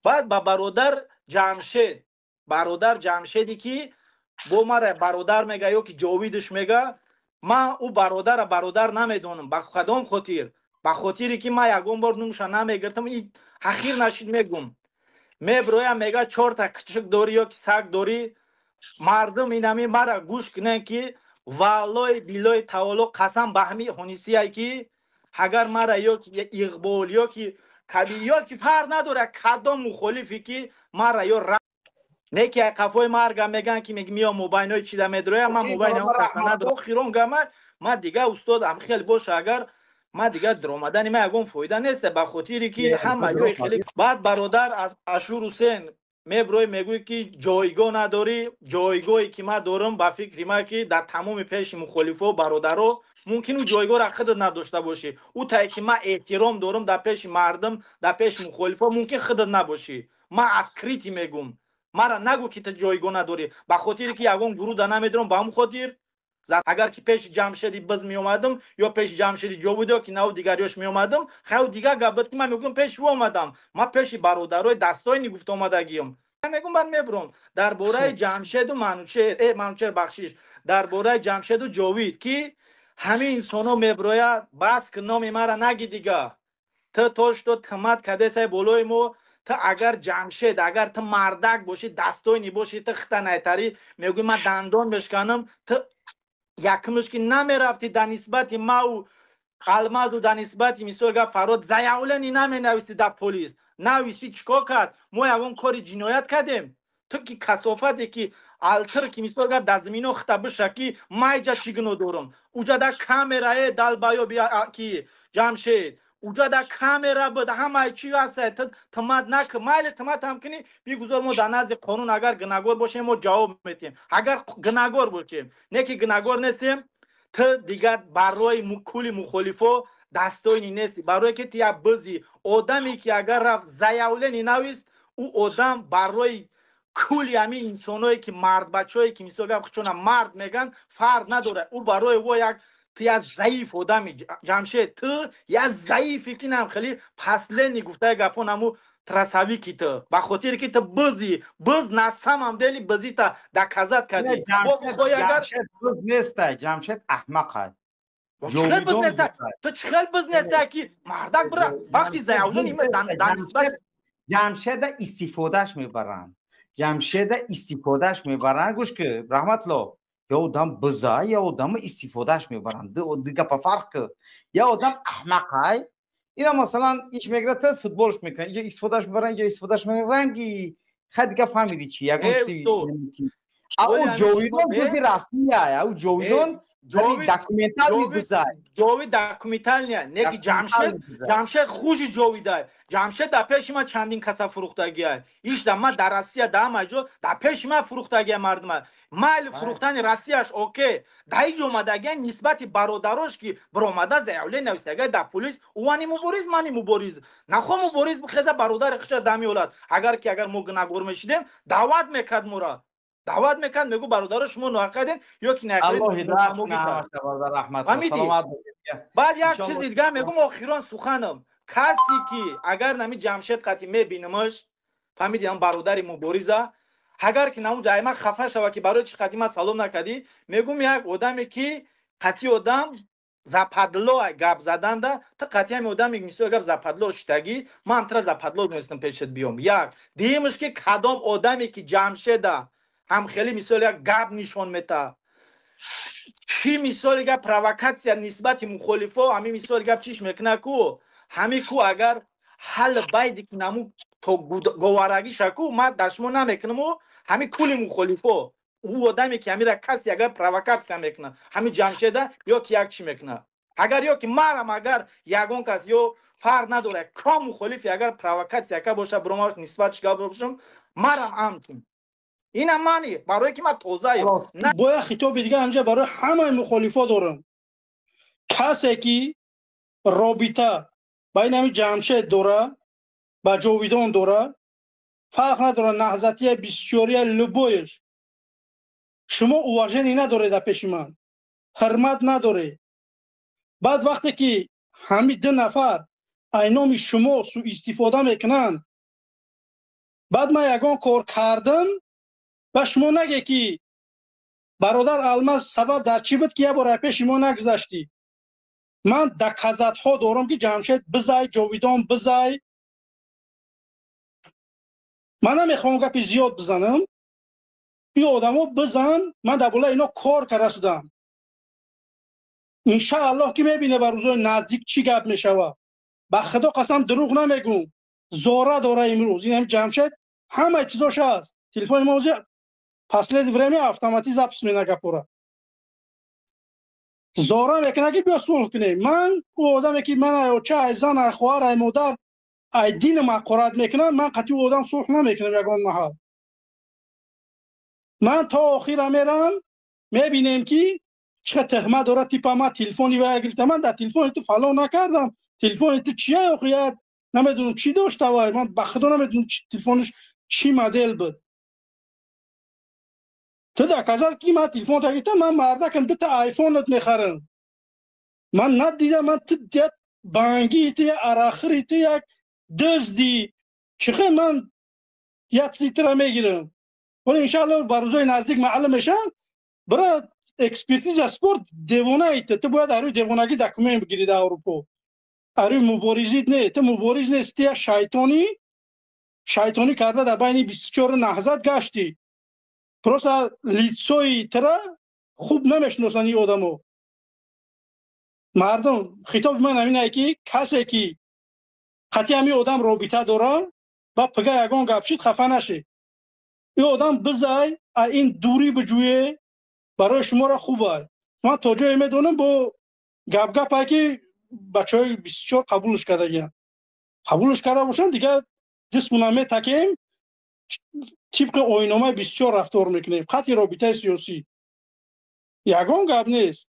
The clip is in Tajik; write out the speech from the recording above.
Баъд ба бародар Ҷамшед, бародар Ҷамшеде, ки бо мара бародар мега ё ки Ҷовидаш мега, ман ӯ бародара бародар намедонам. Ба кадом хотир? Ба хотире ки ман ягон бор нумша намегиртам, и ҳақир нашид мегум. Меброям, мега, чорта кичик дорӣ ё ки саг дорӣ. Мардум инами мара гӯш кунен, ки валлои биллои таоло, қасам ба ҳами ҳунисие, ки агар мара ё ки Иқбол, ё ки Каби, ё ки фарқ надорад кадом мухолифе, ки мара ё не ки қафои марга меган, ки миё мобайнои чида медроя, ман мобайни он каса надорам. Охирон гама ма дига, устод, ам хел боша, агар ма дига даромадани ма ягон фоида нест, ба хотире ки ҳама ҷои хеле. Баъд бародар Ашур Ҳусен меброи, мегӯй, ки ҷойгоҳ надорӣ. Ҷойгоҳе ки ман дорам, ба фикри ман, ки дар тамоми пеши мухолифо, бародаро, мумкин ӯ ҷойгоҳро худат надошта бошӣ. Ӯ тае ки ман эҳтиром дорам дар пеши мардум, дар пеши мухолифо, мумкин худат набошӣ. Ман открытый мегум, мара нагӯ, ки ту ҷойгоҳ надорӣ, ба хотире ки ягон гурӯҳ да намедорам. Ба ҳамн хотир, агар ки пеши Ҷамшеди биз меомадам ё пеши Ҷамшеди Ҷовид, ё ки нав дигарёш меомадам, хай, дигар гап буд, ки ман мегӯям, пеши ӯ омадам. Ман пеши бародарои дастоини гуфта омадагиам мегӯм. Баъд мебурам дар бораи Ҷамшеду Манучер, Манучер, бахшиш, дар бораи Ҷамшеду Ҷовид, ки ҳамин инсоно меброяд. Бас ки, номи мара наги дига. Ту то что тӯҳмат кадесай болои мо. Ту агар, Ҷамшед, агар ту мардак бошӣ, дастойни бошӣ, ту хита найтарӣ, мегӯй, ман дандон мешканам. Ту якмиш ки намерафтӣ дар нисбати мау Алмазу, дар нисбати, мисол гап, Фарод заявление наменависӣ дар полис. Нависӣ, чӣ кор кард? Мо ягон кори ҷиноят кардем? Ту ки касофате, ки алтир, ки, мисол гап, дар замино хита биша, ки майҷа чӣ гуноҳ дорам? Уҷа дар камерае далбаё ки Ҷамшед, уҷа дар камера буд, ҳамаи чи ҳаста. Ту тумат накун, майли, тумат ҳам кунӣ, бигузор, мо дар назди қонун агар гунаҳгор бошем, мо ҷавоб метиҳем. Агар гунаҳгор бошем, не ки гунаҳгор нестем. Ту дигар барои кули мухолифо дастойни нестӣ, барое ки ту як бизи. Одаме ки агар рафт заявление навист, ӯ одам барои кули ҳамин инсоное ки мардбачое, ки, мисол гап, чуна мард меган, фарқ надорад, ӯ барои во як, ту як заиф одами, Ҷамшед, ту як заифе, ки нам хеле последний гуфтаи гапон ҳаму трасавики ту, ба хотире ки ту бизи, биз на самом деле бизита доказать кардӣ. Агар биз нестай, Ҷамшед аҳмақай. Чӣ биз неста? Ту чӣ хел биз неста, ки мардак бира вақти заявление дар нисбат Ҷамшеда истифодааш мебаранд, Ҷамшеда истифодааш мебаранд. Гӯш ки, Раҳматло, я одам биза, я одама истифодааш мебаранд, ду гапа фарқ ки. Я одам аҳмақай, ина масалан иш мегирад, футболш мекунад, инҷа истифодааш мебаранд, инҷа истифодааш мебаранд. Ранги хай дига фаҳмиди чи ягон чи. А ӯ Ҷовидон бизи расмия, ӯ Ҷовидон документальный бизай. Ҷовид документальный, не ки Ҷамшед. Ҷамшед хужи Ҷовидай. Ҷамшед дар пеши ман чандин каса фурӯхтагиай. Ишда ман дар Россия, дар ҳама ҷо дар пеши ман фурӯхтагиай мардума. Майли, фурӯхтани Россияш окей, дар иҷо омадагиай нисбати бародарош, ки биромада заявление нависагиай дар полис. Ӯ мубориз, мани мубориз нахо, мубориз хеза бародари хиша дамиёлад. Агар ки агар мо гунаҳгор мешидем, даъват мекард, мора даъват мекард, мегӯ: «Бародаро, шумо ноақаден ё ки». Баъд як чизи дига мегӯм, охирон суханам. Касе ки агар нами Ҷамшед қати мебинамаш, фаҳмиди, ам бародари мубориза, агар ки намун ҷайма хафа шава, ки барои чи қати ман салом накардӣ, мегӯм, як одаме ки қати одам западло гап заданда, ту қати ҳами одаме, мисол гап, западло шитагӣ, ман тра западло донистам пешат биём. Як дуюмаш, ки кадом одаме ки Ҷамшеда ҳам хеле, мисол, як гап нишон мета, чӣ, мисоли гап, провокатсия нисбати мухолифо, ҳами, мисоли гап, чиш мекуна ку, ҳами ку, агар ҳал байди ки наму то говарагиша ку, ман дар шумо намекунаму ҳами кули мухолифо, ӯ одаме ки ҳамира касе агар провокатсия мекуна, ҳами Ҷамшеда ё ки як чӣ мекуна, агар ё ки марам, агар ягон кас ё фарқ надорад ком мухолифе, агар провокатсия ка боша, биромаш нисбатш гап бошам, марам амтун ина мани, барое ки ман тозаем. Бояд хитоби дига ҳамҷа барои ҳамаи мухолифо дорам. Касе ки робита байни ҳами Ҷамшед дора ба Ҷовидон дора, фарқ надора, Наҳзатия, бисчория, любой еш, шумо уважение надоред дар пеши ман, ҳурмат надоред. Баъд вақте ки ҳами ду нафар айноми шумо суистифода мекунанд. Баъд ман ягон кор кардам ва шумо наге, ки бародар Алмаз, сабаб дар чӣ буд, ки як бор пеши мо нагузаштӣ. Ман доказать ҳо дорам, ки Ҷамшед бизай, Ҷовидон бизай. Ман намехоҳам гапи зиёд бизанам. Ин одамо бизан, ман дар болаи ино кор карда шудам. Иншааллоҳ, ки мебине ба рӯзои наздик чӣ гап мешавад. Ба Худо қасам, дурӯғ намегӯм. Зора дора имрӯз ин ҳам Ҷамшед ҳамаи чизош ҳаст. Телефони мо последнее время автоматӣ запись мена гапора. Зора мекунад, ки биё, сулҳ кунем. Ман ӯ одаме, ки ман ай оча, ай зан, ай хоҳар, ай модар, ай динам ҳақорат мекунам, ман қатъи ӯ одам сулҳ намекунам ягон маҳал. Ман то охира мерам. Мебинем, ки чӣ қадр тӯҳмат дорад, типа ман телефони вая гирифтам, ман дар телефони ту фалон накардам. Телефони ту чия охи? Намедонам, чӣ дошта вай. Ман ба Худо намедонам, телефонаш чӣ модел буд. Ту доказать, ки ман телефон гирифтам. Ман мардакам, дута айфонат мехарам. Ман надидам. Ман ту як бангии, ту як арақхӯри, ту як дузди. Чӣ хел ман як чизи мегирам? Ҳоло, иншаалло, ба рӯзои наздик маълум мешавад. Бира, экспертиза спорт. Девонаи ту бояд арӯи девонагӣ документ бигирӣ дар Аврупо. Арӯи муборизит не, ту мубориз нест, ту як шайтонӣ, шайтонӣ карда дар байни 24 наҳзат гаштӣ. Просто лицо и тра хуб намешиносанд ин одамо. Мардум, хитоби ман ҳамин ки касе, ки қатъи ҳамин одам робита дора ба пига ягон гап шид, хафа нашед. Ин одам бизай, а ин дурӣ биҷӯе, барои шуморо хубай. Ман то ҷое медонам, бо гапгапае, ки бачаҳои 24 қабулш кардагианд. Қабулш карда бошанд, дигар ҷисмуна метакем, тибқи оинномаи 24 рафтор мекунем. Қатъи робитаи сиёсӣ ягон гап нест.